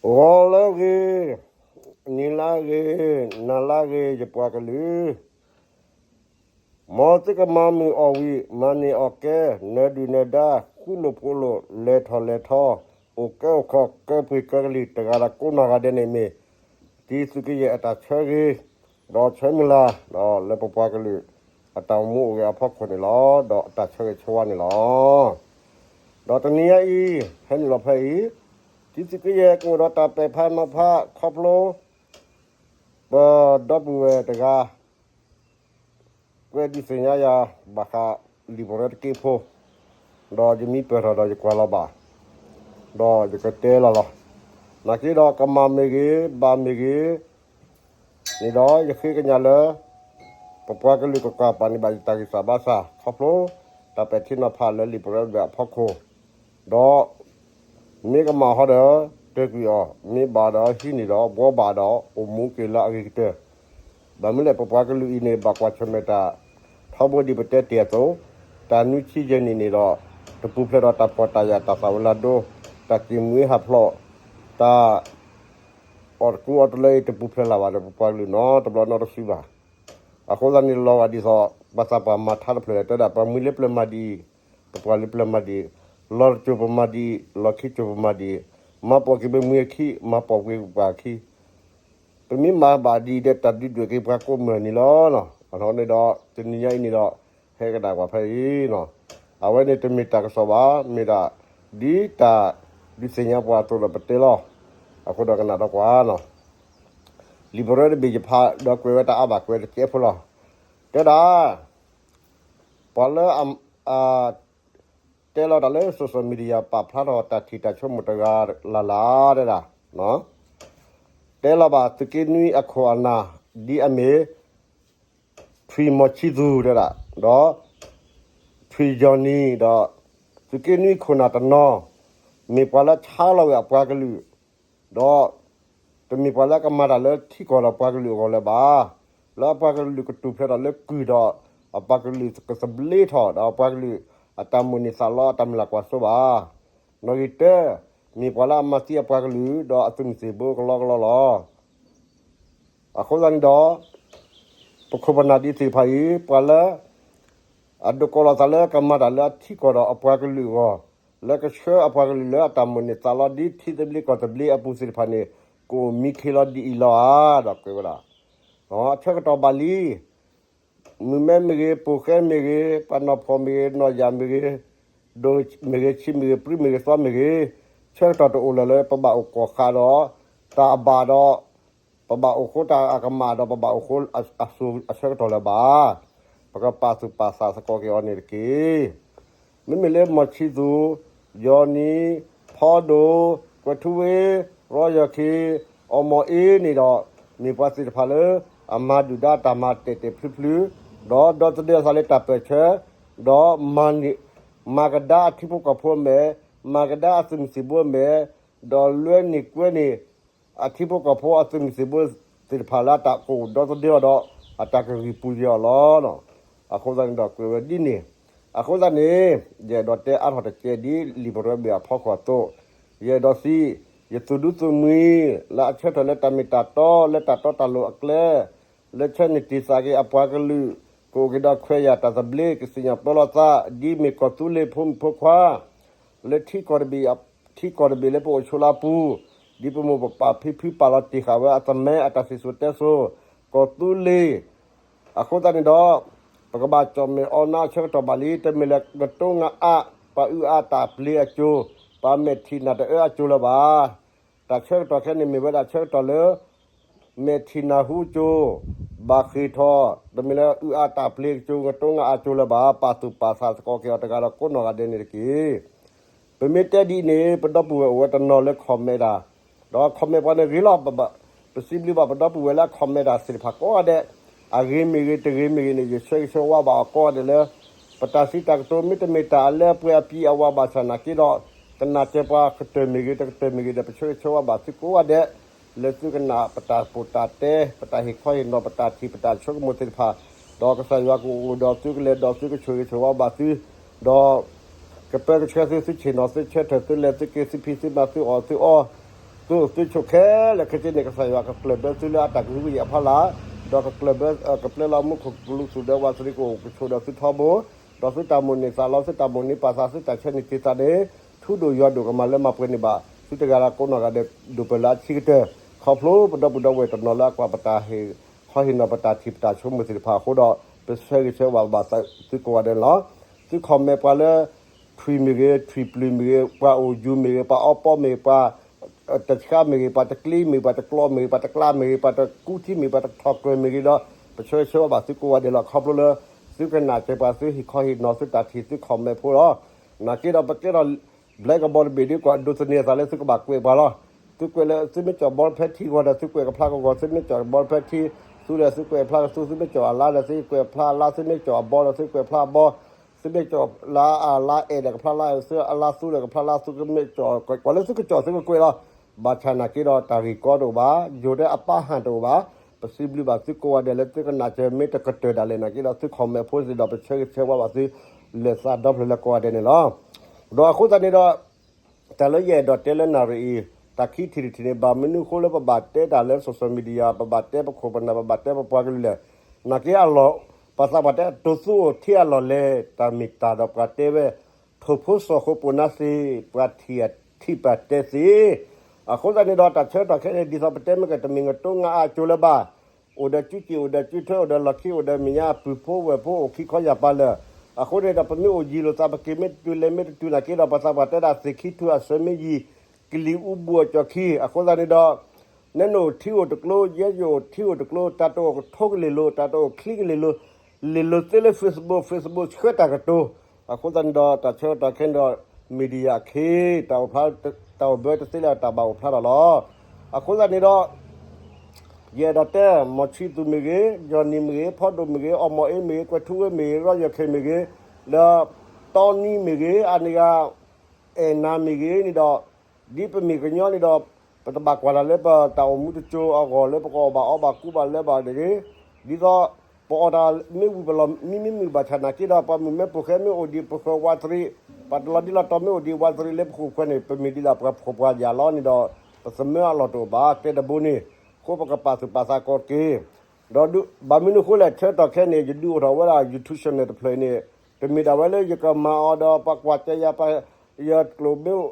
ဂီၤလၢအဂ့ၤ, နံၤလၢအဂ့ၤ, နၤလၢအဂ့ၤ ယပှၤကလုာ်, မ်သုကမၤမုာ်အီၣ်ဝံၤ မၤန့ၢ်အီၣ်ကဲ, နၢၤဒုၣ်နၢၤဒါ, ဃူလိာ်ဖိးလိာ်, လဲၤထီၣ်လဲၤထီ, အိၣ်ကဲအိၣ်ခီ, ကၢပှ့ၤကၢကလံၤ တဂၤဒီးကိးနီၢ်ဂၤဒဲးန့ၣ်မ့ၢ် တံၤသုးကယဲၢ်အတၢ်ဆၢဂ့ၤ ဒီးဆၢမုၢ်လၢ် ဒီးလၢပပှၤကလုာ် အတၢ်အိၣ်မူအိၣ်ဂဲၤအဖီခိၣ်န့ၣ်လီၤ. ဒီးအတၢ်ဆၢဂ့ၤဆၢဝါန့ၣ်လီၤ. ဒီးတနံၤညါအံၤ ဟဲနုာ်လီၤဖဲအံၤ, တံၤသုးကယဲၢ်ကအိၣ်ဒီးတၢ်ပဲာ်ဖးနီၤဖးခီဖျိ ပဒီပုၢ်ဝဲၢ်တဂၤ ကွဲးဒုးသ့ၣ်ညါယၤ ဘၣ်ဃးလံာ်ပရၢတက့ဖိ, ဒီးယမံပၢၢ်ထီၣ်ဒီးယကွၢ်လီၤဘၣ်, ဒီးယကတဲလီၤလီၤ. နာ်က့ဒီးကမၣ်မ့ၢ်ဂ့ၤ, ဘၣ်မ့ၢ်ဂ့ၤ, န့ၣ်ဒီးယဃ့ကညးလၢ ပပှၤကလုာ်ကကွၢ်ပာ်န့ၢ်ဘၣ်ယတၢ်ဂံၢ်စၢ်ဘါစၢ် ခီဖျိ တၢ်ပဲာ်ထံနီၤဖးလၢလံာ်ပရၢဘၢၣ်အဖီခိၣ်, ဒီး မ့ၢ်ကမၣ်ဟီဒီး တၢၢ်ကွံာ်အီၤ, မ့ၢ်ဘၣ်ဒီးဟံးန့ၢ်ဒီး ဘှီဘၣ်ဒီး အိၣ်မူက့ၤလၢအဂ့ၤကတၢၢ်. ဘၣ်မနုၤလဲၣ် ပပှၤကလုာ်အံၤန့ၣ် ဘၣ်ကွၢ်ဆၢၣ်မဲာ်တၢ် ထီဘိဒ်ပတဲတ့ၢ်အသိး, တၢ်နွံဆံယဲၢ်နံၣ်န့ၣ်ဒီး တပူၤဖျဲးဒီးတၢ်ဖှီၣ်တၢ်ယာ် တၢ်သးဝံၤလၢဒိ, တၢ်က့ၤမုၢ်ဟးဖျိး, တၢ် အီၣ်တကူအီတလၢအံၤ တပူၤဖျဲးလၢၤဘၣ်ဒီး ပပှၤကလုာ်နီတဘျီနီတစုဘၣ်. အဃိသတးန့ၣ် လီၤဂာ်ဒ်သိး ပှၤသးပှၢ်မၤထါတဖျၢၣ်တဲဒၣ် ပှၤမှံလၢပျၢၤမၤဒ်အံၤ, ပပှၤလၢပျၢၤမၤဒ်အံၤ, လီၤတစိၤပမၤဒ်အံၤ, လီၤခံစိၤပမၤဒ်အံၤ, မၤပိာ်က့ၤပမှံအခံ, မၤပိာ်က့ၤပပှၤအခံ ပမ့ၢ်မၤဘၣ်ဒ်အံၤဒီး တၢ်ဒုးဒွဲၣ်က့ၤပှၤကိးမုၢ်နံၤလီၤ. အန့ၣ်ဒီး တနံၤညါအံၤန့ၣ်ဒီး ဟဲကနၣ်ကွၢ်ဖဲအံၤ, အဝဲန့ၣ်တမ့ၢ်တၢ်ကစီၣ်ဘၣ်, မ့ၢ်ဒၣ် ဒ်တၢ်ဒုးသ့ၣ်ညါပှၤအသိးဒီးပတဲလီၤ. အဃိဒီးကနၣ်ဒီးကွၢ်နီၤ. လံာ်ပရၢတဘ့ၣ်ယဖးဒီးကွဲးဝဲတၢ်အါဘၣ် ကွဲးတကဲဖိလီၤ. တဲဒၣ် ပှၤလၢ တဲလီၤတၢ်လၢ social media ပာ်ဖျါထီၣ်တၢ်ထံၣ်တၢ်ဆိကမိၣ်တဂၤလၢ်လၢ် တဲဒၣ် တဲလီၤဘၣ်သုးက့နွံအခိၣ်အနၢ် ဒ်အမ့ၢ် ထွံၣ်မီၢ်ဆံသူၣ် တဲဒၣ် ဒီး ထွံၣ်ယီၢ်နံၣ် ဒီး သုးက့နွံခိၣ်နၢ်တနီၤ မ့ၢ်ပှၤလၢဆါလီၤဝဲအပှၤကလုာ် ဒီး တမ့ၢ်ပှၤလၢကမၤတၢ်လၢထံကီၢ်ဒီးပှၤကလုာ်အဂီၢ်လၢၤဘၣ်. လၢအပှၤကလုာ်ကတူၢ်ဖျဲးထီၣ်လၢကုၢ်ဒီး အပှၤကလုာ်ကသဘျ့ထီၣ် ဒီးအပှၤကလုာ်အတၢ်မိၣ်န့ၢ်သးလီအတၢ်မုၢ်လၢ်ကွၢ်စိဘၣ်. နီၣ်ဂံၢ်တၢ မ့ၢ်ပှၤလၢအမၤသံအပှၤကလုာ် ဒီးအသုးမုၢ်သံၣ်ဘိကလီကလီလီၤ. အဃိသတးန့ၣ်ဒီး ပခိၣ်ပနၢ်ဒ်သ့ၣ်တဖၣ်အံၤ ပှၤလၢ အဒိးကိးလီၤသးလၢကမၤတၢ်လၢအထံကီၢ်ဒီးအပှၤကလုာ်အဂီၢ်, လၢကဆှၢအပှၤကလုာ်လၢအတၢ်မိၣ်န့ၢ်သးလီဒ်ထံသဘျ့ကီၢ်သဘျ့အပူၤသ့ၣ်တဖၣ်န့ၣ် ကအိၣ်မံခ့လီၤဒ်အံၤလီၤဧါ ဒီးကွဲးဝဲဒၣ် အဆၢကတီၢ်ဘၣ်လံ မုၢ်မဲမ့ၢ်ဂ့ၤ, ပိာ်ဃဲမ့ၢ်ဂ့ၤ, ပှၤနီၢ်ဖှီၣ်မ့ၢ်ဂ့ၤ, နီၢ်ယၢ်မ့ၢ်ဂ့ၤ, ဒိၣ်မ့ၢ်ဂ့ၤ, ဆံးမ့ၢ်ဂ့ၤ, ပြံမ့ၢ်ဂ့ၤ, သွါမ့ၢ်ဂ့ၤ, ဆၢကတီၢ်တအိၣ်လၢၤလၢပဘၣ်အိၣ်ကီၢ်ဃာ်ဒီး တၢ်အဘၣ်ဒီး ပဘၣ်အိၣ်ဃိတၢ်အကမၣ်ဒီး ပဘၣ်အိၣ်ဃိအစိၤအဆၢကတီၢ်လၢၤဘၣ်. ပကပာ်သူၣ်ပာ်သးသကိးက့ၤအီၤန့ၣ်တက့ၢ်. မ့မ့ၢ်လၢမီၢ်ဆံသူၣ်, ယီၢ်နံၣ်, ဖီဒိၣ်, ကွဲၤထူဝ့, ရီယီၢ်ခ့, အီၣ်မီၢ်အ့န့ၣ်ဒီး မ့ၢ်ပှၤသ့ၣ်တဖၣ်လၢ အမၤဒုၣ်ဒါတၢ်မၤတဲာ်တဲာ်ဖျုဖျု, ဒီးဒီသဒၢအသးလၢတၢ်ပၢၢ်ဆၢ, ဒီးမၤန့ၢ် မၤကဒါအထံဖိကီၢ်ဖိအမဲာ်, မၤကဒါအသုးမုၢ်သံၣ်ဘိအမဲာ်, ဒီးလွဲန့ၢ်ကွဲန့ၢ် အထံဖိကီၢ်ဖိအသုးမုၢ်သံၣ်ဘိသ့ၣ်တဖၣ်လၢအတၢ်ကအိၣ်ဒီသဒၢအီၤဒီး အတၢ်ကဂံၢ်ပူၤယဲအီၤလီၤ. အဃိသတးန့ၣ်ဒီးကွဲးဝဲဒ်န့ၣ်, အဃိသတးန့ၣ် ယအဲၣ်ဒိးတဲအါထီၣ်တကဲဒ်လံာ်ပရၢဘၢၣ်အဖီခိၣ်အသိး, ယအဲၣ်ဒိးသံ ယသူၣ်ဒူသးမှံ လၢအဆၢထၢၣ်လၢတၢ်မ့ၢ်တၢ်တီ လၢတၢ်တီတၢ်လိၤအကျဲ လၢဆၢန့ၢ်တ့ၢ်သးက့ၤအပှၤကလုာ် ကအိၣ်က့ၤဒီးခွဲးယာ်တၢ်သဘျ့ ကသ့ၣ်ညါပၢလီၤသး ဒ်မ့ၢ်ကီၢ်သူလ့ၤဖိမုၣ်ဖိခွါ လၢထံကီၢ်တဘ့ၣ် ထံကီၢ်တဘ့ၣ်လၢပအိၣ်ဆိးလၢအပူၤ, ဒ်ပမိၢ်ပပၢ်ဖံဖုပာ်လီၤတ့ၢ်ဃာ်ဝဲအသမၢအတၢ်စံၣ်စိၤတဲစိၤ ကီၢ်သူလ့ၤ အဃိသတးန့ၣ်ဒီး ပကဘၣ်ကၠီၣ်မဲာ်အီၤနၤအဆၢကတီၢ်ဘၣ်လံ, တမ့ၢ်လၢကတိၤငါအါ, ပှၤအုၣ်အါတၢ်ပျ့ၤအစိၤ, ပှၤမဲာ်ထံၣ်နၢ်တအၢအစိၤလၢၤဘၣ်. တၢ်ဆၢကတီၢ်ခဲန့ၣ်မ့ၢ်ဝဲဒၣ်ဆၢကတီၢ်လၢ မဲာ်ထံၣ်နၢ်ဟူအစိၤ, ဘၣ်ဃ့ၢ်ထီၣ်, တမ့ၢ်လၢအုၣ်အါတၢ်ပျ့ၤအစိၤ ကတိၤငါအစိၤလၢၤဘၣ်, ပာ်သူၣ်ပာ်သးသကိးက့ၤအီၤတဂၤဒီးကိးနီၢ်ဂၤဒဲးန့ၣ်တက့ၢ်. ပမ့ၢ်တဲဒ်အံၤန့ၣ် ပဒီပုၢ်ဝဲၢ်အိၣ်ဝဲတနီၤလၢ comment တၢ်, ဒီး comment ပှၤန့ၣ်ဂ့ၤလီၤ, ပစံးဘျုးဘၣ်ပဒီပုၢ်ဝဲၢ်လၢအ comment တၢ်သ့ၣ်တဖၣ်ကိးဂၤဒဲး, အဂ့ၤမ့ၢ်ဂ့ၤ တဂ့ၤမ့ၢ်ဂ့ၤန့ၣ် ယဆၢဂ့ၤဆၢဝါဘၣ်အီၤကိးဂၤဒဲးလၢ ပတၢ်စံးတၢ်ကတိၤ မ့တမ့ၢ်တၢ်အလၢအပှဲၤအပျံၤအဝးဘၣ်ဆၣ်နာ်က့ဒီး ကနၣ်စၢၤပှၤကတၢၢ်မ့ၢ်ဂ့ၤ တကတၢၢ်မ့ၢ်ဂ့ၤဒီး ပဆၢဂ့ၤဆၢဝါဘၣ်သုကိးဂၤဒဲး, လၢသုကနၣ်ပတၢ်ပီးတၢ်တဲ ပတၢ်ဟ့ၣ်ခီဟ့ၣ်နီၤ ပတၢ်ထံၣ်ပတၢ်ဆိကမိၣ်သ့ၣ်တဖၣ်, ဒီးကစၢ်ယွၤကအိၣ်ဒီးသုကလဲၤဒီးသုကဆၢဂ့ၤဆၢဝါဘၣ်သု, ဒီး ကပၢကဆှၢသု သုဆ့ၣ်နီၤသုဆၢထၢၣ်သုလဲၤသုက့ၤသုဖံးသုမၤသုအီၣ်သုအီ, သုအိၣ်သုဆိးခဲလၢာ်ခဲဆ့န့ၣ် ကစၢ်ယွၤကကျၢၢ်ဘၢသုလၢအတၢ်ကဟုကယာ်အဖီလာ်, ဒီးကကျၢၢ်ဘၢ ကပျဲလီၤမူခိၣ်ကလူးသူၣ်ဒီးဝးသရံးကအိၣ်ကဆိးဒီးသုထီဘိ, ဒီးသုတၢ်မိၣ်န့ၢ်သးလီ သုတၢ်မိၣ်န့ၢ်ပာ်သး သုတၢ်ဆၢန့ၢ်တ့ၢ်သးန့ၣ် ထူဒိၣ်ယွၤဒိၣ်ကမၤလၢမၤပှဲၤန့ၢ်ဘၣ် သုတဂၤဒီးကိးနီၢ်ဂၤဒဲး ဒိၣ်ပၢၢ်လၢအဆံးကတၢၢ်, ခီဖျိပဒီပုၢ်ဒီဝဲၢ်တနီၤလၢအကွၢ်ပတၢ်ဟ့ၣ် ခီဟ့ၣ်နီၤပတၢ်ထံၣ်ပတၢ်ဆိကမိၣ်သ့ၣ်တဖၣ်အဃိဒီး ပဆၢဂ့ၤဆၢဝါဘၣ်သုကိးဂၤဒဲးန့ၣ်လီၤ. သု comment ပှၤလၢ ထွံၣ်မ့ၢ်ဂ့ၤ, ထွံၣ်ပျုၢ်မ့ၢ်ဂ့ၤ, ပှၤအိၣ်ယူၤမ့ၢ်ဂ့ၤ, ပှၤအီပီမ့ၢ်ဂ့ၤ, ပှၤ တဆှါမ့ၢ်ဂ့ၤ, ပှၤတကျ့မ့ၢ်ဂ့ၤ, ပှၤတကျီမ့ၢ်ဂ့ၤ, ပှၤတကျါမ့ၢ်ဂ့ၤ, ပှၤတကူထံမ့ၢ်ဂ့ၤ, ပှၤတထီၣ်ကွဲၤမ့ၢ်ဂ့ၤဒီး ပဆၢဂ့ၤဆၢဝါဘၣ်သုကိးဂၤဒဲးလီၤ. ခီဖျိလၢ သုကနၣ်စၢၤပှၤ သုဟ့ၣ်ခီဟ့ၣ်နီၤသုတၢ်ထံၣ် သု comment ဖိလီၤ. နာ်က့ဒီးပကဲထီၣ် ဘျဲကဘီတဘ့ၣ်ဒ်ကွၢ်ဒိးသန့ၤအသးလၢသုကဘၣ်ကွဲးပှၤလီၤ. သုကွဲးလၢသုမ့ၢ်ကၠီၣ်ဘီတဖဲထံဂီၤဒီး သုကွဲးကဖျါကဂီၤ, သုမ့ၢ်ကၠီၣ်ဘီတဖဲထံ သူဒီးသုကွဲးဖျါကသူ, သုမ့ၢ်ကၠီၣ်အလါဒီးသုကွဲးဖျါအလါ, သုမ့ၢ်ကၠီၣ်အဘီဒီးသုကွဲးဖျါအဘီ, သုမ့ၢ်ကၠီၣ်လါအလါအဲၣ်ဒီးကဖျါလါအဲၣ်, သုအလါသူဒီးကဖျါလါသူ, မ့ၢ်ကၠီၣ်ကွၢ်လၢသုကကၠီၣ်သုကကွဲးလီၤ. ဘၣ်ဆၣ်နာ်က့ဒီးတၢ်ဂ့ၢ်ကီတအိၣ်ဘၣ်, ယိၤဒၢအပၢ်ဟၣ်တအိၣ်ဘၣ်, ပစံးဘျုးဘၣ်သုကိးဂၤဒဲးလၢသုကနၣ်စၢၤ မ့ၢ်တကတၢၢ်ဒၣ်လဲာ်နာ်က့ဒီး သု comment ဖိစ့ၢ်ဒီး ပဆၢဂ့ၤဆၢဝါဘၣ်သု လၢသးဒီဖျၢၣ်လၢကိးဂၤဒဲးန့ၣ်လီၤ. ဒီးအဃိသတးန့ၣ်ဒီး တၢ်လၢယအဲၣ်ဒိးတဲလၢနၣ်ရံၣ်အံၤ တၢ်ခံထံၣ်တထံၣ်န့ၣ် ဘၣ်မနုၤအဃိလၢပဘၣ်တဲတၢ်လၢ social media ပဘၣ်တဲပခိၣ်ပနၢ် ပဘၣ်တဲပပှၤကလုာ်လဲၣ်. နာ်က့အလီၢ် ပှၤသးပှၢ်တဲ တိၤသူအိၣ်ထံအလီၢ်လဲၣ်, တၢ်မ့ၢ်တၢ်ဒီးပှၤတဲဝဲ ထိၣ်ဖိစီၣ်ဃိပိာ်နါသ့, ပှၤထံၣ်အထံၣ်ပှၤတဲသ့. အဃိသတးန့ၣ်ဒီး တၢ်ဆၢကတီၢ်ခဲအံၤန့ၣ် ဒ်သိးပတဲမ့ၢ်ကတၢၢ် တမ့ၢ်ကတိငါအါကၠိလၢၤဘၣ်, အိၣ်ဒီးစုစ့ၣ် အိၣ်ဒီးစုထွဲ အိၣ်ဒီးလီၢ်ခံ အိၣ်ဒီးမဲာ်ညါ ပုၢ်ဖိဝဲၢ်ဖိအိၣ်ခံခီယၢ်ပၤလၢာ်. အဃိန့ၣ်ဒီး ပမ့ၢ်အိၣ်ယံၤလိာ်သး ပက့ၤမ့ၢ်တတုၤလဲၤမ့ၢ်တတုၤနာ်က့ဒီး ပှၤသးပှၢ်တဲဒၣ် သ့ၣ်ခံထူၣ်အစၢၤမ့ၢ်ယံၤ ကလံၤအူဘူးအကၠီၢ်ခံ. အဃိသတးန့ၣ်ဒီး နဲနအိၣ်ထံအိၣ်တကျိ ယဲယအိၣ်ထံအိၣ်တကျိ တၢ်တအိၣ်ကထိကလ့ၢ်လိၤ တၢ်တအိၣ်ချံကလ့ၢ်လိၤ, လ့ၢ်လိၤသ့လၢ Facebook, Facebook ဆှၢတၢ်ကတိၤ. အဃိသတးန့ၣ်ဒီး တၢ်ဆၢကတီၢ်ခဲအံၤဒီး media အခ့ တၢ်အိၣ်ဖျါ တၢ်အိၣ်ဘၢတသ့လၢတၢ်ဘၣ်အိၣ်ဖျါထီၣ်လီၤ. အဃိသတးန့ၣ်ဒီး ယအဲၣ်ဒိးတဲ မီၢ်ဆံသူၣ်မ့ၢ်ဂ့ၤ, ယီၢ်နံၣ်မ့ၢ်ဂ့ၤ, ဖီဒိၣ်မ့ၢ်ဂ့ၤ, အီၣ်မီၢ်အ့မ့ၢ်ဂ့ၤ, ကွဲၤထူဝ့မ့ၢ်ဂ့ၤ, ရီယီၢ်ခဲမ့ၢ်ဂ့ၤ, ဒီး တီနံမ့ၢ်ဂ့ၤ, အန့ၣ်ဂၤ အဲၣ်နၤမ့ၢ်ဂ့ၤန့ၣ်ဒီး ဒ်ပမ့ၢ်ကညီန့ၣ်ဒီး ပတဘၣ်ကွၢ်တၢ်လၢပတၢ်အိၣ်မူတစိၤအဂီၢ်လၢပကအီၣ်ဘၣ်အီဘၣ်ကူဘၣ်လၢဘၣ်တဂ့ၤ, ဒ်သိး ပအီၣ်တၢ်မ့ၢ်ဝံၤပလီၢ်မံမံမုာ်ဘၣ်ဆၣ်နာ်က့ဒီး ပှၤမုၢ်မဲပိာ်ဃဲမ့ၢ်အိၣ်ဒံးပဃၢၤဝးတရံး, ပှၤတလီၤဒ့လီၤတီၤမ့ၢ်အိၣ်ဒံးဝးတရံးလၢပဃိၣ်ပဃၢၤန့ၣ် ပမ့ၢ်ဒ်သိးပှၤဖှီၣ်ပှၤယာ်လီၤန့ၣ်ဒီး ပသမၢအလီၢ်တအိၣ်ဘၣ် ကျဲတဘိန့ၣ်, အဃိပကပာ်သူၣ်ပာ်သးကီးတက့ၢ်. ဒီးဘၣ်မနုၤအဃိလဲၣ် ဆၢကတီၢ်ခဲအံၤန့ၣ် ယဒုးအိၣ်ထီၣ်ဝဲဒၣ် YouTube channel တဖျၢၣ်အံၤန့ၣ် တမ့ၢ်ဒၣ်ဝဲလၢယကမၤအီၤဒီး ပှၤကွၢ်ကဲယၤ ပှၤ ယကျိာ်မ့ၢ်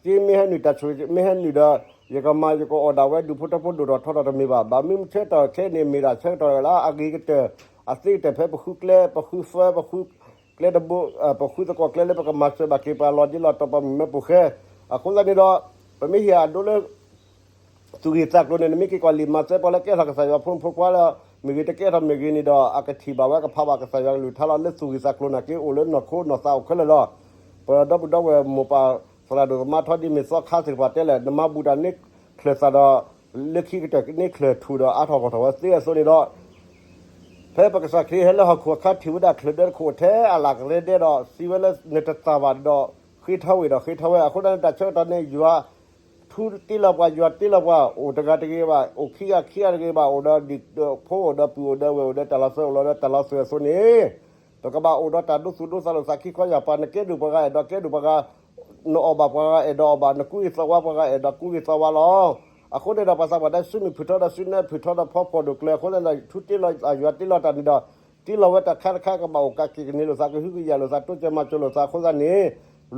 က့မ့ၢ်ဟဲနုာ် တၢ်ဆိၣ်မ့ၢ်ဟဲနုာ်ဒီး ယကမၤယကအီၣ်ဒၣ်ဝဲ ဒူၣ်ဖိထၢဖိဒိၣ်ထီၣ်ထီထီၣ်တမ့ၢ်ဘၣ်. ဘၣ်မနုၤဆၢကတီၢ်ခဲအံၤန့ၣ် မ့ၢ်ဒၣ်ဆၢကတီၢ်လၢအဂ့ၤကတၢၢ် အသ့ကတၢၢ်ဖဲပဃုကျဲ ပဃုသၢ ပဃုကျဲတဘိ ပဃုသကိးကျဲလၢပကမၤစၢၤဘၣ်က့ၤပှၤလီၤဒ့လီၤတီၤပှၤမုၢ်မဲပိာ်ဃဲ. အဃိသတးန့ၣ်ဒီး ပမ့ၢ်ဟ့ၣ်အဒိလၢ သူၣ်ဂ့ၤသးကျိၤန့ၣ် နမ့ၢ်က့ၤကွၢ်လံာ်မၤသဲ ပှၤလၢကဲထီၣ်ကစၢ်ယွၤဖိမုၣ်ဖိခွါလၢ မ့ၢ်ဂ့ၤတကဲထီၣ်မ့ၢ်ဂ့ၤန့ၣ်ဒီး အကထံၣ်ဘၣ်ဝဲ ကဖးဘၣ်ကစၢ်ယွၤကလုၢ်ကထါလီၤ. လၢသူၣ်ဂ့ၤသးကျိၤနာ်က့အိၣ်လၢနီၢ်ခိနီၢ်သးအိၣ်ခဲလၢာ်လီၤ. ပဒီပုၢ်ဒီဝဲၢ်မိၢ်ပၢ်သရၣ်ဒိၣ်သမါထီဒ်မ့ၢ်သီခါသ့ၣ်တဖၣ်တဲလဲၣ် နမၤဘူၣ်တၢ်န့ၢ်ချၢၣ်သးဒီး လၢခံကတၢၢ်န့ၢ်ချၢၣ်ထူၣ်ဒီး အါထီၣ်ဂီၢ်ထီၣ်ဝဲသ့အသိးန့ၣ်ဒီး ဖဲပကစၢ်ခရံာ်ဟဲလၢဟီၣ်ခိၣ်အခါ ထံၣ်ဝဲဒၣ်ချၢၣ်ဒၢတခိၣ်ထဲအလၢ်ကရဲဒဲဒီး စံးဝဲလၢနတသၣ်ဘၣ်ဒီး ဃ့ထီဝဲဒီးဃ့ထီဝဲ. အဃိသတးန့ၣ် တၢ်ဆၢကတီၢ်န့ၣ် ယွၤ ထူတ့လီၤပှၤ ယွၤတ့လီၤပှၤ အိၣ်တဂၤတဂ့ၤဘၣ် အိၣ်ခံဂၤခံဂၤတဂ့ၤဘၣ် အိၣ်ဒီးဒံၣ်ဒီးဖိ အိၣ်ဒီးပုၢ် အိၣ်ဒီးဝဲၢ် အိၣ်ဒီးတၢ်လီၤသၢ အိၣ်လီၤဒီးတၢ်လီၤသၢအသိးန့ၣ် ပကဘၣ်အိၣ်ဒီးတၢ်ဒိသူၣ်ဒိသးလိာ်သးခံခီယၢ်ပၤ နကဲဒိၣ်ပှၤဂၤအဲၣ်ဒိးကဲဒိၣ်ပှၤဂၤ နအီၣ်ဘၣ်ပှၤဂၤအဲၣ်ဒိးအီၣ်ဘၣ် နကူဂ့ၤသးဝါပှၤဂၤအဲၣ်ဒိးကူဂ့ၤသးဝါလီၤ. အဃိန့ၣ်ဒီး ပှၤသးပှၢ်တဲ စုမုၢ်ဖုၣ်ထီဒီးစုနဲ ဖုၣ်ထီဒီးဖီဖှီၣ်ဒိၣ်ကျၢၤ အဃိသတးဒီး ထူတ့လီၤယွၤတ့လီၤတၢ်န့ၣ်ဒီး တ့လီၤဝဲတၢ်ခါတခါ ကဘၣ်အိၣ်ကးက့ၤကန့ၢ်လိာ်သး ကဟုကယာ်လိာ်သး တိစၢၤမၤစၢၤလိာ်သးအဃိသတးန့ၣ်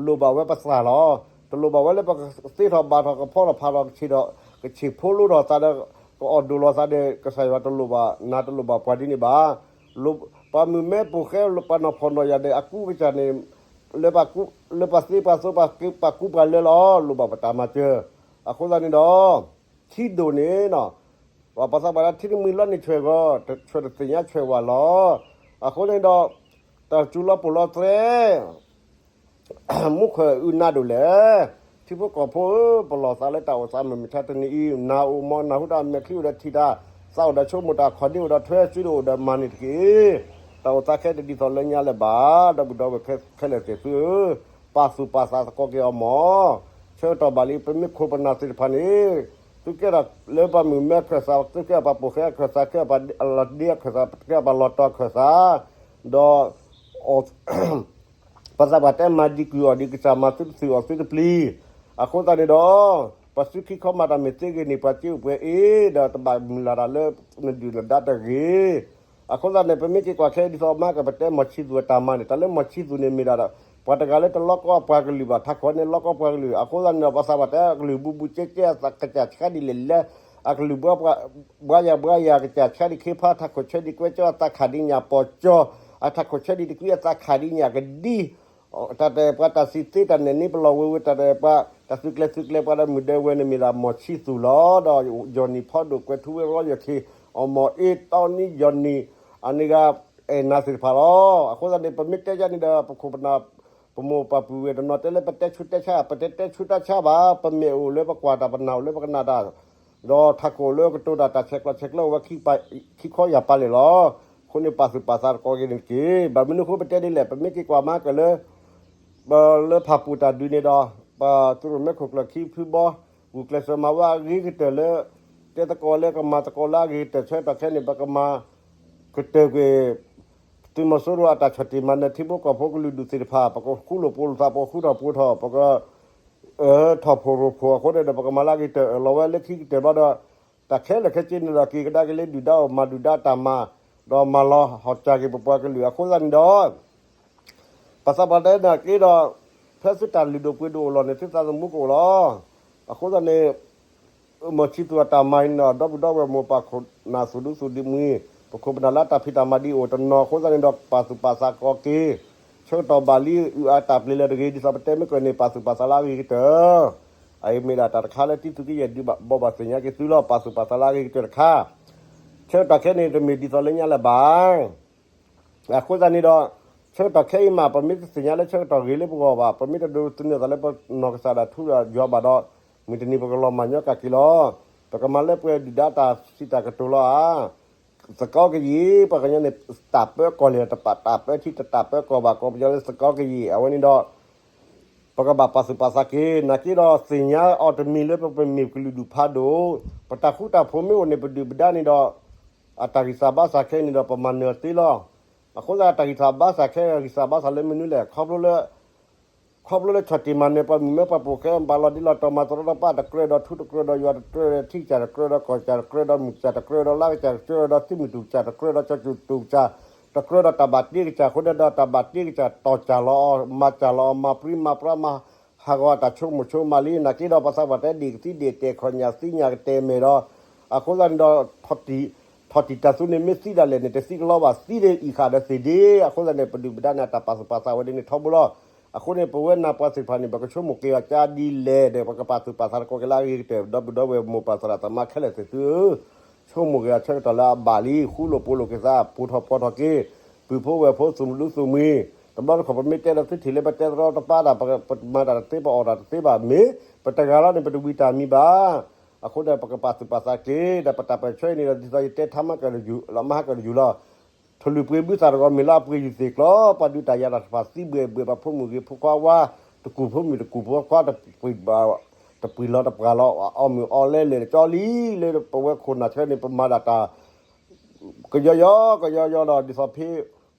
လိၣ်ဘၣ်ဝဲပသးလီၤ. တလိၣ်ဘၣ်ဝဲလၢပကသ့ထီၣ်ဘၣ်ထီၣ်ကဖီထီၣ်ဖးထီၣ် ကဆံးဒီး ကဆံးဖိလိထီၣ်သးဒီး ကအီၣ်ဒိၣ်လိာ်သးဒီး ကစၢ်ယွၤတလိၣ်ဘၣ် နၤတလိၣ်ဘၣ်ပှၤဒ်န့ၣ်ဘၣ်. ပှၤမုၢ်မဲပိာ်ဃဲ ပှၤနီၢ်ဖှီၣ်နီၢ်ယာ်ဒီး အကူကစၢ်န့ၣ် လၢပှၤသ့ပှၤသိ ပှၤကူပှၤလၢလီၤ လိၣ်ဘၣ်ပတၢ်မၤစၢၤ. အဃိသတးန့ၣ်ဒီး ထံဒိၣ်န့ၣ် ပှၤသးပှၢ်တဲ ထံတမံၤလီၤန့ၣ်ဆွဲၣ်ဂီၤ ဆွဲၣ်တသ့ၣ်ညါဆွဲၣ်ဝၣ်လီၤ. အဃိန့ၣ်ဒီး တၢ်စူၤလီၤပိာ်လီၤသရဲ မူခိၣ်အုးနါဒိၣ်လဲၣ်. ထံဖိကီၢ်ဖိဧၢ ပလီၢ်သးလၢတၢ်အိၣ်သးမုၢ်မဆါတနံၤအံၤ နၢ်အိၣ်မီၢ်နၢ်ဟူတၢ်မဲာ်ချံအိၣ်ဒီးထံၣ်တၢ် သးအိၣ်ဒီးဆိကမိၣ်တၢ် ခီၣ်ဒ့အိၣ်ဒီးထွဲ စုဒိၣ်အိၣ်ဒီးမၤန့ၢ်တက့ၢ်. တၢ်အိၣ်သးခဲတဒ်သိးလၢညါလၢၤဘၣ် ဒီပုၢ်ဒီဝဲၢ်ခဲလၢာ်သ့ၣ်သုဧၢ, ပာ်သူၣ်ပာ်သးသကိးက့ၤအီၤမီၢ်. ဆၢကတီၢ်ဘၣ်လံ ပမ့ၢ်ခိၣ်ပနၢ်သ့ၣ်တဖၣ်န့ၣ် သုကဲထီၣ်လၢပှၤမုၢ်မဲခၢၣ်သး သုကဲထီၣ်ပှၤပိာ်ဃဲခၢၣ်သး ကဲထီၣ်ပှၤလီၤဒ့ခၢၣ်သး ကဲထီၣ်ပှၤလီၤတီၤခၢၣ်သး ဒီး ပှၤသးပှၢ်တဲမၤဒံးကွံာ်အီၣ်ဒံးကစၢ် မၤသုတသုၣ်အီၣ်သုတပျံၤ. အဃိသတးန့ၣ်ဒီး ပှၤစုခံခီမၤတၢ်မ့ၢ်သ့ဂ့ၤန့ၣ် ပှၤစ့အိၣ်ပှဲၤအ့ၣ် ဒီးတဘၣ်မုၢ်လၢ်တၢ်လၢနဒုၣ်နဒါတဂ့ၤ. အဃိသတးန့ၣ် ပမ့ၢ်က့ၤကွၢ်ခဲဒ်သိးမါကပတဲ မီၢ်ဆံသူၣ်အတၢ်မၤန့ၣ် တၢ်လၢမီၢ်ဆံသူၣ်န့ၣ်မ့ၢ်ဒၣ်ဒီး ပှၤတဂၤလၢတလီကီအပှၤကလုာ်ဘၣ် ထးခိၣ်န့ၣ်လီကီပှၤကလုာ် အဃိသတးန့ၣ်ဒီး ပှၤသးပှၢ်တဲအကလုၢ်ဘူးဘူးကဲကဲအသးကစၢ်ဆှါဒ်လဲၣ်လဲၣ် အကလုၢ်ဘှါယၤဘှါယၤ ကစၢ်ဆှါဒ်ခ့ဖါ ထးခိၣ်ဆၢဒ်ကွဲကၠီ အသးခးဒ်ညၣ်ပီၢ်ကၠီ အထးခိၣ်ဆၢဒ်တကွံ အသးခးဒ်ညၣ်ကဒံ တၢ်တဲပှၤတၢ်စံးသ့တၢ်နဲၣ်န့ၣ် ပလီၢ်ဝဲဝဲတၢ်တဲပှၤ တၢ်သုးကျဲၤသုးကျဲၤပှၤဒီးမုၢ်ဒဲဝဲန့ၣ်မ့ၢ်ဒၣ်မီၢ်ဆံသူၣ်လီၤ ဒီးယီၢ်နံၣ်ဖီဒိၣ်ကွဲၤထူဝ့ရီယီၢ်ခ့ အီၣ်မီၢ်အ့တီနံယီၢ်နံၣ် အန့ၣ်ဂၤ အဲၣ်နၤသ့ၣ်တဖၣ်လီၤ. အဃိသတးန့ၣ် ပမ့ၢ်တဲယါန့ၣ်ဒီး ပခိၣ်ပနၢ် ပမိၢ်ပၢ်ပုၢ်ဝဲၢ်တနီၤတဲလၢပတဲဆူးတဲဆါ ပတဲတဲဆူးတၢ်ဆါဘၣ် ပမဲာ်အိၣ်လၢပကွၢ်တၢ် ပနၢ်အိၣ်လၢပကနၣ်တၢ် ဒီးထးခိၣ်လၢကတိၤတၢ် တၢ်ဆဲးကျိးဆဲးကျၢအိၣ်ဝဲ ခံခီယၢ်ပၤလဲၣ်လီၤ. အဃိန့ၣ် ပာ်သူၣ်ပာ်သးတကီက့ၤန့ၣ်တက့ၢ်. ဘၣ်မနုၤအဃိပတဲဒ်လဲၣ် ပမ့ၢ်က့ၤကွၢ်မၤကၢၢ်လၢ ပလၢဖၣ်ပူၣ်တၢ်ဒုးန့ၣ်ဒီး ပသုးရိၣ်မဲခိၣ်ကျၢၢ်ခံဖုဘီ ဂုာ်ကျဲးစၢးမၤဝဲအဂ့ၤကတၢၢ်လၢ တဲသကိးလၢကမၤသကိးလၢအဂ့ၤကတၢၢ် ဆၢကတီၢ်ခဲအံၤန့ၣ် ပကမၤကတၢၢ်ကွံာ် သုးမီၤစိရိၤအတၢ်ဆီၣ်တံၢ်မၤနၢၤ ထံဖိကီၢ်ဖိကလုာ်ဒူၣ်သ့ၣ်တဖၣ် ပကဃူလိာ်ဖိးလိာ်သး ပကဃူထီၣ်ဖိးထီၣ် ပက ထီၣ်ဖှိၣ်ရိၣ်ဖှိၣ်အဃိန့ၣ်ဒီး ပကမၤလၢအဂ့ၤကတၢၢ် အၢၣ်လီၤဝဲလၢခံကတၢၢ်ဘျီဒီး တၢ်ခဲလၢာ်ခဲဆ့န့ၣ်ဒီး က့ၤကဒါက့ၤလၢဒုၣ်ဒါအအိၣ် မၤဒုၣ်ဒါအတၢ်မၤ ဒီးမၤလီၤဟီၣ်စၢ်က့ၤပပှၤကလုာ်အဃိသတးန့ၣ်ဒီး ပသးပှၢ်တဲနာ်က့ဒီး ဖဲသုတၢ်လုၢ်ဒိၣ်ပှ့ၤဒိၣ်အိၣ်လီၤန့ၣ် သုသးသမူကအိၣ်လီၤ. အဃိသတးန့ၣ် မီၢ်ဆံသူၣ်အတၢ်မၤအံၤန့ၣ်ဒီး ဒီပုၢ်ဒီဝဲၢ်မိၢ်ပၢ်ခိၣ်နၢ်သူၣ်ဒူသူၣ်ဒူမှံ ပခိၣ်ပနၢ်လၢတၢ်ဖံးတၢ်မၤဒ်အိၣ်တနီၤအဃိသတးန့ၣ်ဒီး ပာ်သူၣ်ပာ်သးကီက့ၤ ဆၢကတီၢ်ဘၣ်လံ အုၣ်အါတၢ်ပျ့ၤလၢတဂ့ၤ ဒ်သိးပတဲမ့ၢ်ကၢၢ်န့ၣ် ပာ်သူၣ်ပာ်သးလၢအဂ့ၤကတၢၢ် အအံၤမ့ၢ်ဒၣ်တၢ်တခါလၢတံၤသုးကယဲၢ်ဒုးဘၣ်ဘီဘၣ်သ့ၣ်ညါက့ၤသုလီၤ ပာ်သူၣ်ပာ်သးလၢအဂ့ၤကတၢၢ်တခါ ဆၢကတီၢ်ခဲအံၤန့ၣ် တမ့ၢ်ဒ်သိးလၢညါလၢၤဘၣ်. အဃိသတးန့ၣ်ဒီး ဆၢကတီၢ်ခဲအံၤမး ပမ့ၢ်တသ့ၣ်ညါလၢဆၢကတီၢ်ဂ့ၤလၢပဂီၢ်ဘၣ် ပမ့ၢ်တဒိးသန့ၤသးလၢပနီၢ်ကစၢ်ဒၣ်ထူဒီးယွၤဘၣ်ဒီး မုၢ်တနံၤပကလီၤမၢ်ညီကၣ်က့ၤလီၤ. ပကမၤလၢပှဲၤဒုၣ်ဒါတၢ်စံးတၢ်ကတိၤလီၤဧါ. သကိးကယံာ် ပှၤကညီန့ၣ် တၢ်ပၢကီၢ်လဲၣ် တပာ်တၢ်ပၢထံ တတၢ်ပၢကီၢ်ဘၣ် ကီၢ်ပယီၤလၢသကိးကယံာ် အဝဲန့ၣ်ဒီး ပကဘၣ်ပာ်သူၣ်ပာ်သးက့ၤ နာ်က့ဒီးသ့ၣ်ညါအီၤတမံၤလၢပမ့ၢ်ကလုာ်ဒူၣ်ဖးဒိၣ် ပတၢ်ဃူတၢ်ဖိးမ့ၢ်အိၣ်န့ၣ် ပဒုၣ်ပဒါန့ၣ်ဒီး အတၢ်ဂံၢ်စၢ်ဘါစၢ်ခဲအံၤန့ၣ်ဒီး ပမၤနၢၤသ့လီၤ. အဃိသတး တၢ်ဂံၢ်စၢ်ဘါစၢ်ခဲ ဂံၢ်စၢ်ဘါစၢ်လၢမနုၤလဲၣ် ခီဖျိလၢ ခီဖျိလၢဆီၣ်တံၢ်မၤနၢၤပှၤမုၣ်မ့ၢ်ပှၤပိာ်ဃဲ ဘၣ်လီၤဒ်လီၤတီၤမၤသရီတဖၣ် တကြၢးဒီးထူ တကြၢးဒီးယွၤ တကြၢးဒီးထံကစၢ် တကြၢးဒီးကီၢ်ကစၢ် တကြၢးဒီးမုၢ်ကစၢ် တကြၢးဒီးလါကစၢ် တကြၢးဒီးသုးမုၢ်တူၢ်ကစၢ် တကြၢးဒီးတၢ်ဘၣ်တ့ကစၢ် တကြၢးဒီးတၢ်ဘၣ်တ့ကစၢ်အဃိန့ၣ်ဒီး တၢ်ဘၣ်တ့ကစၢ်တီၢ်ကစၢ်လီၤ မၤကစၢ်လီၤ မၤပြံမၤပြါမၤဟးဂီၤတၢ်ဆိကမိၣ်ဆိကမးလံ နာ်က့ဒီးပသးပှၢ်တဲဒ့ၣ်ကသံဒ့ၣ်တဲာ်ခီၣ်ညၣ်သံညၣ်ကတဲာ်မဲာ်ဒီး အဃိသတးန့ၣ်ဒီး ထီၣ်တံၢ်တၢ်သူန့ၣ်မ့ၢ်သံဒၣ်လဲာ်န့ၣ် တသံကလီဘၣ် သံဒ်အံၤဃာ်ဒီးသ့ၣ်ဒ့ အဃိသတးန့ၣ် ပဒုၣ်ပဒါန့ၣ် အတၢ်ပာ်သူၣ်ပာ်သးဝဲဒ်န့ၣ်ထီဘိလီၤ. အဃိန့ၣ် ပဝဲနၢ်ပှၤသ့ၣ်တဖၣ်န့ၣ် ပကဆိကမိၣ်က့ၤအီၤကါဒ်လဲၣ်ဒီး ပကပာ်သူၣ်ပာ်သးတကီၢ်က့ၤလၢအဂ့ၤကတၢၢ် ဒီပုၢ်ဒီဝဲၢ်မိၢ်ပၢ်သရၣ်သမါခဲလၢာ်သ့ၣ်သုဧၢ ဆိကမိၣ်က့ၤအဆၢကတီၢ်လၢအဘၣ်လံ ဃူလိာ်ဖိးလိာ်က့ၤသး ပူၤထီၣ်ပီထီၣ်က့ၤ ပုၢ်ဖိဝဲၢ်ဖိသူၣ်မုၢ်ဒူသူၣ်မှံၤ တဘျီတခီၣ် ပမ့ၢ်တဲဒီးသုထံၣ်လၢပတဲသရီတပါဒၣ် ပမၤတၢ်တသ့ ပအီၣ်တၢ်တသ့ဘၣ် မ့ၢ်ပတဂၤလီၤန့ၣ် ပတဝံၤတၢ်မံၤဘၣ်. အဃိန့ၣ် ပကပာ်သူၣ်ပာ်သးက့ၤ ဒီးပတၢ်ပၢၢ်ဆၢအံၤန့ၣ်ဒီး ဒ်သိးယတဲထါမၤကၢၢ်တယူၢ်လီၤ မၤဟးကၢၢ်တယူၢ်လီၤ ထီၣ်လုၢ်ပှ့ၤဘုသၣ်တဂီၤ မ့ၢ်လၢအပှ့ၤယုၢ်သ့ၣ်ကျီ ပှၤဒုးတၢ်ယၤတၢ်တဖၣ်သံဘှဲၣ်ဘှဲၣ် ပှၤဖိမုၣ်ဂ့ၤဖိခွါဝါ တကူၣ်ဖိမုၣ်တကူၣ်ဖိခွါ တပှံၤလီၤတပှၢ်လီၤ အီၣ်မုၢ်အီၣ်လဲလဲၣ်တကၠီလံ လၢပဝဲခိၣ်နၢ်ဆၢန့ၣ် ပမၤဒၣ်တၢ် ကယီယီ ကယီယီဒီး ဒ်သိးဖဲ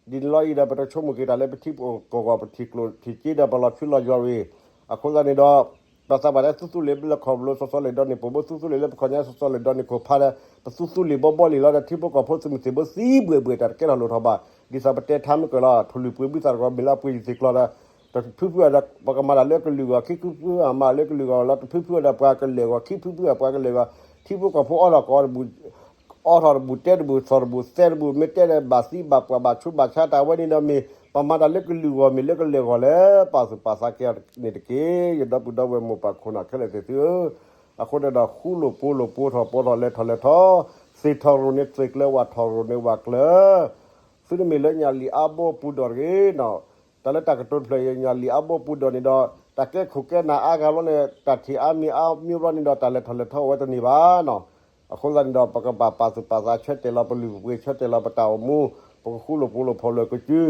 ဒ်န့ၣ်လီၤအံၤဒီး ပတဆိကမိၣ်က့ၤတၢ်လၢပထံပကီၢ် ပထံကျိၣ်ထံစ့ဒီး ပလီၤထူလီၤယိာ်ရ့ၣ် အဃိသတးန့ၣ်ဒီး ပသးပှၢ်တဲသူသူလ့ၤလၢခီၣ်လိၤ စီၤစီၤလဲၤဒီးန့ၣ် ပိာ်ဘိသူသူလ့ၤလၢပခီၣ်ညါ စီၤစီၤလဲၤဒီးန့ၣ်ခိၣ်ဖးဒီး ပသူသူလ့ၤဘီဘီလံလီၤဒီး ထံဖိကီၢ်ဖိသုးမုၢ်သံၣ်ဘိသံဘှဲၣ်ဘှဲၣ် တၢ်တကဲထီၣ်လိၣ်ထီၣ်ဘၣ် ဒ်သိးပတဲထါမ့ၢ်ကၢၢ်လီၤ ထီၣ်လုၢ်ပှ့ၤဘုသၣ်တဂီၤ မ့ၢ်လၢအပှ့ၤယုၢ်သ့ၣ်ကျီဒီး တဖုဖုအဒီး ပကမၤတၢ်လၢကလုာ်ဂီၢ် ခံဖုဖုအမၤလၢကလုာ်ဂီၢ်လီၤ တဖုဖုအဒီးပှၤကလဲၤဂီၢ် ခံဖုဖုအပှၤကလဲၤဂီၢ် ထံဖိကီၢ်ဖိအီထီၣ်ကီးတဘူၣ် အီထီၣ်တဘူၣ်တဲတဘူၣ် သီၣ်တဘူၣ်သဲတဘူၣ် မ့ၢ်တဲဒီးဘၣ်သံဘၣ်ပှၢ်ဘၣ်ဆူးဘၣ်ဆါတၢ်ဝဲန့ၣ်ဒီးမ့ၢ် ပမၤတၢ်လၢကလုာ်ဂီၢ် မ့ၢ်လၢကလဲၤဂီၢ်လဲၣ် ပာ်သူၣ်ပာ်သးက့ၤအီၤန့ၣ်တက့ၢ် ယဒီပုၢ်ဒီဝဲၢ်မိၢ်ပၢ်ခိၣ်နၢ်ခဲလၢာ်သ့ၣ်သုဧၢ အဃိန့ၣ်ဒီး ဃူလိာ်ဖိးလိာ် ပိာ်ထီၣ်ပီထီၣ် လဲၤထီၣ်လဲၤထီၣ် သ့ၣ်ထီၣ်ရိၣ်န့ၣ် သ့ၣ်ကျၢၤ ဝၣ်ထီၣ်ရိၣ်န့ၣ် ဝၣ်ကျၢၤ သုတမ့ၢ်လၢညၣ်လံၣ်အါဘိပူၤဒီးတဂ့ၤနီၤ တၢ်လၢတၢ်ကတိၤတဖျၢၣ်အံၤ ညၣ်လံၣ်အါဘိပူၤဒီးန့ၣ်ဒီး တၢ်ကဲခိၣ်ကဲနၢ်အါဂၤဘျီန့ၣ် တၢ်ထံၣ်အါမံၤအါမံၤဘျီန့ၣ်ဒီး တၢ်လဲၤထီၣ်လဲၤထီၣ်အိၣ်ဝဲတန့ၢ်ဘၣ်နီၤ အဃိသတးန့ၣ်ဒီး ပကဘၣ်ပာ်သူၣ်ပာ်သး ဆၢတဲာ်လီၤပလုၢ်ပပှ့ၤ ဆၢတဲာ်လီၤပတၢ်အိၣ်မူ ပကဃူလိာ်ဖိးလိာ် ဖီၣ်လိာ်ကစု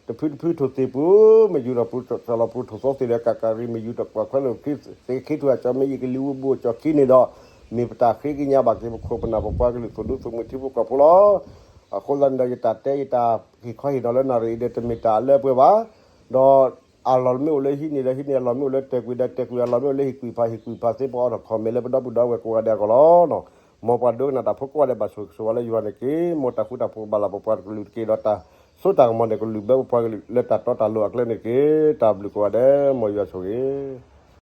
တဖုတဖုထိၣ်သ့ၣ်ပူၤ မ့ၢ်ယူၤထီၣ်ပူၤ စၢၤလီၤပူၤ ထိၣ်သီသ့ၣ်လၢကးကးရံၣ် မ့ၢ်ယူၤတကွၢ်ခွဲးလိာ်ခံ သ့ၣ်ခ့ထူၣ်အကၠီ မ့ၢ်ယံာ်ကလံၤဝူဘိၣ်ကၠီခံန့ၣ်ဒီး မ့ၢ်ပတၢ်ဃ့ကညးဘၣ်က့ၤ ပခိၣ်ပနၢ်ပပှၤကလုာ် သူၣ်ဒူသူၣ်မှံၤ ထံဖိကီၢ်ဖိလီၤ. အဃိသတးန့ၣ်ဒီး ယတၢ်တဲ ယတၢ်ဟ့ၣ်ခီဟ့ၣ်နီၤလၢနၣ်ရံၣ်အံၤဒီး တမ့ၢ်တၢ်အလၢအပှဲၤဘၣ်. ဒီး အလီၢ်မ့ၢ်အိၣ်လၢဟံးန့ၢ်ဒီးဟံးန့ၢ်, အလီၢ်မ့ၢ်အိၣ်လၢတဲာ်ကွံာ်ဒီးတဲာ်ကွံာ်, အလီၢ်မ့ၢ်အိၣ်လၢဟ့ၣ်ကွံာ်ဖးဟ့ၣ်ကွံာ်ဖးသ့, ပှၤအိးထီၣ် comment လၢပဒီပုၢ်ဒီဝဲၢ်ကိးဂၤဒဲးအဂီၢ်လီၤ. မ်ပှၤဒိကနၣ်တၢ်ဖိကိးဂၤဒဲး ဘၣ်ဆိၣ်ဂ့ၤဆိၣ်ဝါလၢယွၤန့ၣ်တက့ၢ်. မ်တၢ်ဃူတၢ်ဖိးကဘၣ်လၢပပှၤကလုာ်တက့ၢ်, ဒီးတၢ်စိတၢ်ကမီၤန့ၣ် ကလုၢ်ဘၢပပှၤကလုာ်လၢတၢ်တီတၢ်လိၤအကျဲန့ၣ်တက့ၢ်. တၢ်ဘျုးကိးဂၤဒဲး, မ်ယွၤဆိၣ်ဂ့ၤ